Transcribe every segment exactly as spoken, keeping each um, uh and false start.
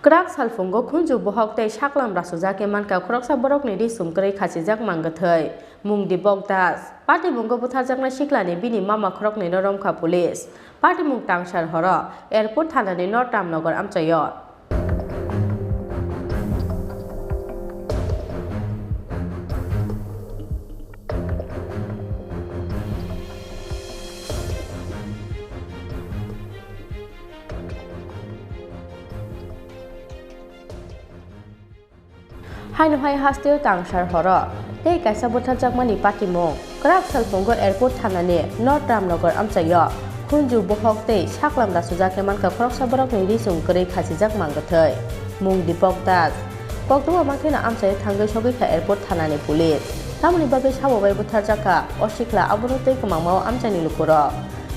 Kwrak salphungo khunju bohok tei saklam rasujak khe mankha khoroksa borokni ri chum kwrwi khachijak mangwthwi. Mung Dipok Das. Patimungo butharjaknai siklani bini mama khoroknwino romkha police. Patimung tangsar horo Airport thanani North Ramnagar amchaio. Haino hai hasteo tangsar horo tei kaisa butharjakmani patimung. Kwrak salphungo Airport thanani North Ramnagar amchaio khunju bohok tei saklam rasujak khe mankha khoroksa borokni ri chum kwrwi khachijak mangwthwi. Mung Dipok Das. Koktwma mankhe no amchaio thangwi sogwi kha Airport thanani police. Tamoni bagwi sabo bai butharjak kha o sikla, abono tei kwmangma o amchaini lukurok.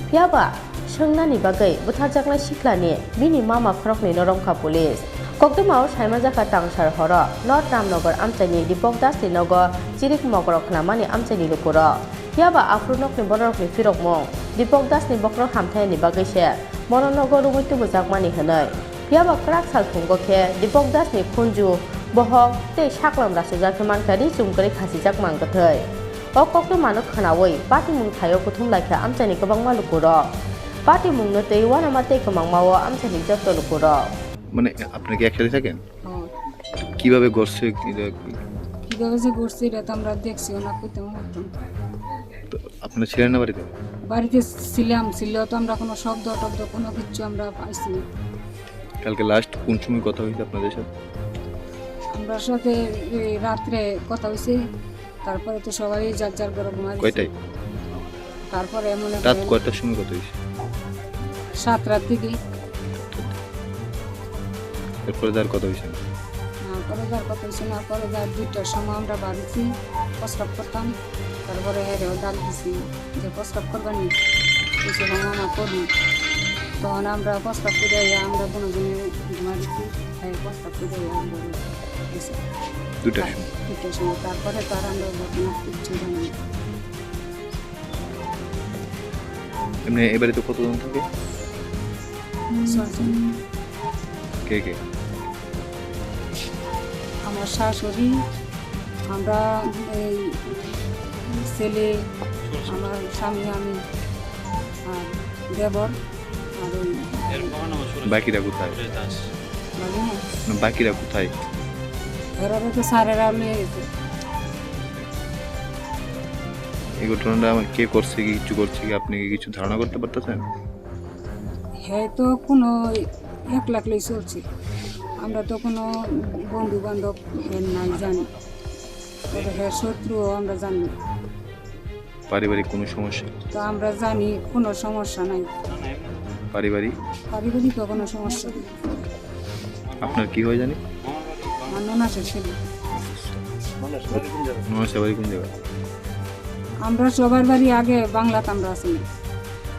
Phiyaba swngnani bagwi butharjaknai siklani bini mama khoroknwino romkha police. Koktwmao saimanjakha tangsar horo North Ramnagar amchaini Dipok Dasni nogo chirik mokrok khnamani amchaini lukurok. Phiyaba aphuru nokni bororokni phirokmung Dipok Dasni bokhorok hamthaini bagwi se bono nogo rwngwi tubujakmani hwnwi. Phiyaba kwrak salphungo khe Dipok Dasni khunju, bohok tei saklam rasujak khe mankha ri chum kwrwi khachijak mangwthwi. O koktwmano khwnaui patimung thaio kuthum laikha amchaini kwbangma lukurok. Patimungno twi uanama tei kwmangma o amchaini joto lukurok. মানে আপনারা কি একসাথে থাকেন? হ্যাঁ। কিভাবে ঘটছে এটা কি? কিভাবে যে ঘটছে এটা তো আমরা দেখছি, ওনার কইতে আমার হতো না। তো আপনারা ছিলেন না বাড়িতে? বাড়িতে ছিলাম, ছিল তো আমরা কোনো শব্দ টব্দ কোনো কিচ্ছু আমরা পাইছি না। কালকে লাস্ট কোন সময় কথা হয়েছে আপনাদের সাথে? আমরার সাথে এই রাত্রে কথা হয়েছে, তারপরে তো সবাই যার যার ঘরে ঘুমায় গেছে। কয়টায়? তারপরে এমন এক রাত হলো কয়টার সময় কথা হয়েছে? সাতটার দিকে। এরপরে তার কথা হয়েছে না? না, পরে যার কথা হয়েছে না, পরে যার দুইটার সময় আমরা বাড়িছি, প্রস্রাব করতাম, তারপরে হেরেও ডাক দিছি যে প্রস্রাব করবা নি, কিছু সময় আমার করি। তখন আমরা প্রস্রাব করে আইয়া আমরা দুজনে ঘুমা দিছি, তাই প্রস্রাব করে আইয়া আমরা গেছি। দুইটার সময়? দুইটার সময়, তারপরে তো আর আমরা ঘটনা কিচ্ছু জানি না। এমনি এ বাড়িতে কতজন থাকে? ছয়জন। কে কে? আমার শাশুড়ি, আমরা, এই ছেলে, আমার স্বামী, আমি, আর দেবর, আর ওই বাকিরা কোথায়? বাকি না? না, বাকিরা কোথায়? এরা তো স্যারেরা নিয়ে গেছে। এই ঘটনাটা আমার কে করছে কি কিছু করছে কি আপনি কি কিছু ধারণা করতে পারতেছেন? হ্যাঁ, তো কোনো এক লাখ লই চলছে। আমরা তো কোনো বন্ধু বান্ধব এর নাই জানি, তবে হ্যাঁ শত্রুও আমরা জানি না। পারিবারিক কোনো সমস্যা? তো আমরা জানি কোনো সমস্যা নাই। পারিবারিক? পারিবারিক তো কোনো সমস্যা নেই। আপনার কি হয় জানি? আমার ননাসের ছেলে। ননাসের বাড়ি কোন জায়গা? আমরা সবার বাড়ি আগে বাংলাতে আমরা আছি,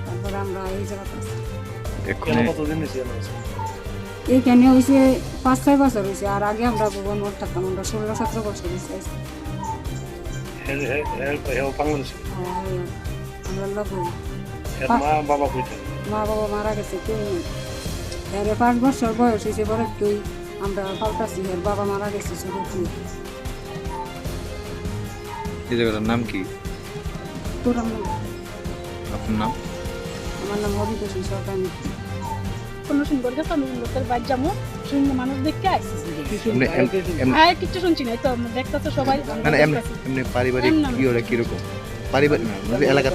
তারপরে আমরা এই জায়গাতে আছি। এখানে কতদিন হয়েছে? এখানে হয়েছে পাঁচ ছয় বছর হয়েছে, আর আগে আমরা ভুবন মোড় থাকতাম, আমরা ষোলো সতেরো বছর হয়েছে। হে, হে, হে, হে বাংলাদেশি? হ্যাঁ, হ্যাঁ, আমরা লোক। এর পা- মা বাবা কই থাকে? মা বাবা মারা গেছে, কেউ নেই। এর পাঁচ বছর বয়স হয়েছে, পরে তুই আমরা পাল্টাছি, এর বাবা মারা গেছে, শুধু তুই। এই জায়গাটার নাম কি? তোর নাম? আপনার নাম? আমার নাম হরিপ্রসাদ সরকার। কোনো সুন্দর গেছে, আমি সুন্দর করে বাইর যাবো, সুন্দর মানুষ দেখতে আইসি। এমনি, এম-, এম-, আর কিচ্ছু শুনছি না, এই তো দেখতেছো সবাই। না, না, এমনি, এমনি পারিবারিক এমনি। কি ওরা কিরকম? পারিবারিক না, মানে এলাকা।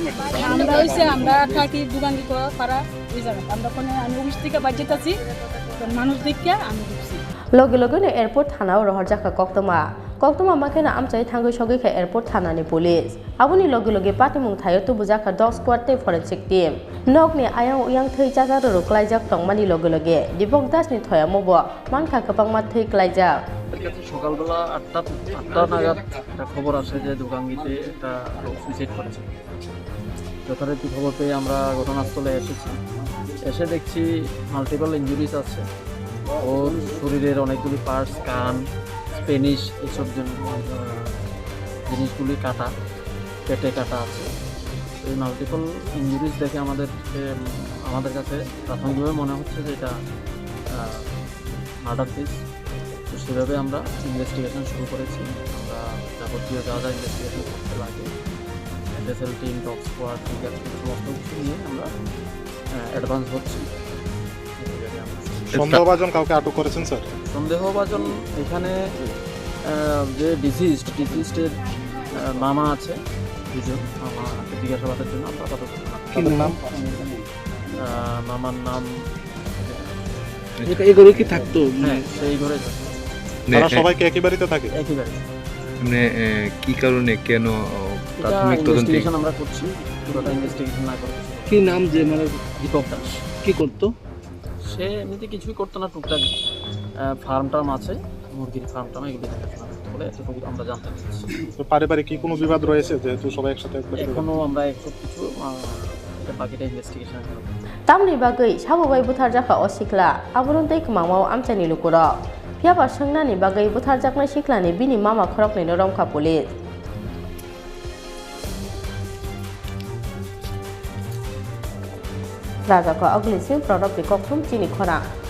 আমরা হইছে, আমরা থাকি দুগাঙ্গি পাড়া, ওই জায়গা। আমরা ওখানে, আমি অফিস থেকে বাইর যেতেছি, তো মানুষ দেখতে আমি ঢুকছি। Logi logi no airport thana o rohorjak kha koktwma. Koktwma ma kheno amchai thangwi sogwi kha airport thana ni police. Aboni logi logi patimung thaio tubujak kha dog squad tei forensic team. Nokni ayang uyang thwi chacha rwrwk klaijak tongmani logi logi Dipok Das ni thoyamo bo mankha kwbangma thwi klaijak. কালকে সকালবেলা আটটা, আটটা নাগাদ একটা খবর আসে যে দুগাঙ্গিতে একটা লোক সুইসাইড করেছে। যথারীতি খবর পেয়ে আমরা ঘটনাস্থলে এসেছি। এসে দেখছি মাল্টিপল ইনজুরিজ আছে। ওর শরীরের অনেকগুলি পার্টস, কান, স্প্যানিশ, এইসব জন-, আহ, জিনিসগুলি কাটা, পেটে কাটা আছে। এই মাল্টিপল ইনজুরিজ দেখে আমাদের, উম, আমাদের কাছে প্রাথমিকভাবে মনে হচ্ছে যে এটা, আহ, মার্ডার কেস। তো সেভাবে আমরা ইনভেস্টিগেশন শুরু করেছি। আমরা যাবতীয় যা যা ইনভেস্টিগেশন করতে লাগে, FSL team, dog squad, finger print, সমস্ত কিছু নিয়ে আমরা অ্যাডভান্স হচ্ছি। এইভাবে আমরা সন্দেহভাজন কাউকে আটক করেছেন, স্যার? সন্দেহভাজন এখানে, আহ, যে ডিসিজড, ডিসিজডের, আহ, মামা আছে, দুজন, মামাকে জিজ্ঞাসাবাদের জন্য আমরা আপাতত কি নাম? আহ, মামার নাম এটা, এগুলো কি থাকতো? হ্যাঁ, সেই ঘরে থাকে। নে-, তারা এ- সবাই কি একই বাড়িতে থাকে? একই বাড়িতে। মানে, এ, কি কারণে, কেন, ও, এটা প্রাথমিক তদন্তে ইনভেস্টিগেশন আমরা করছি, পুরোটা ইনভেস্টিগেশন না করে। কি নাম যে, মানে, দীপক দাস। কি করতো? সে এমনিতে কিছুই করতো না, টুকটাক, আহ, ফার্ম টার্ম আছে, মুরগির ফার্ম টার্ম এগুলো দেখাশোনা করতো বলে এতটুকু আমরা জানতে পেরেছি। তো পারিবারিক কি কোনো বিবাদ রয়েছে, যেহেতু সবাই একসাথে এক বাড়িতে এখনো আমরা একটু কিছু, আহ, এটা বাকিটা investigation. Tamni bagwi sabo bai butharjakha o sikla? Abono tei kwmangma o amchaini lukurok. Phiyaba swngnani bagwi butharjaknai siklani bini mama khoroknwino romkha police. Rajakha Oglising Prodopni kokthum chini khorang.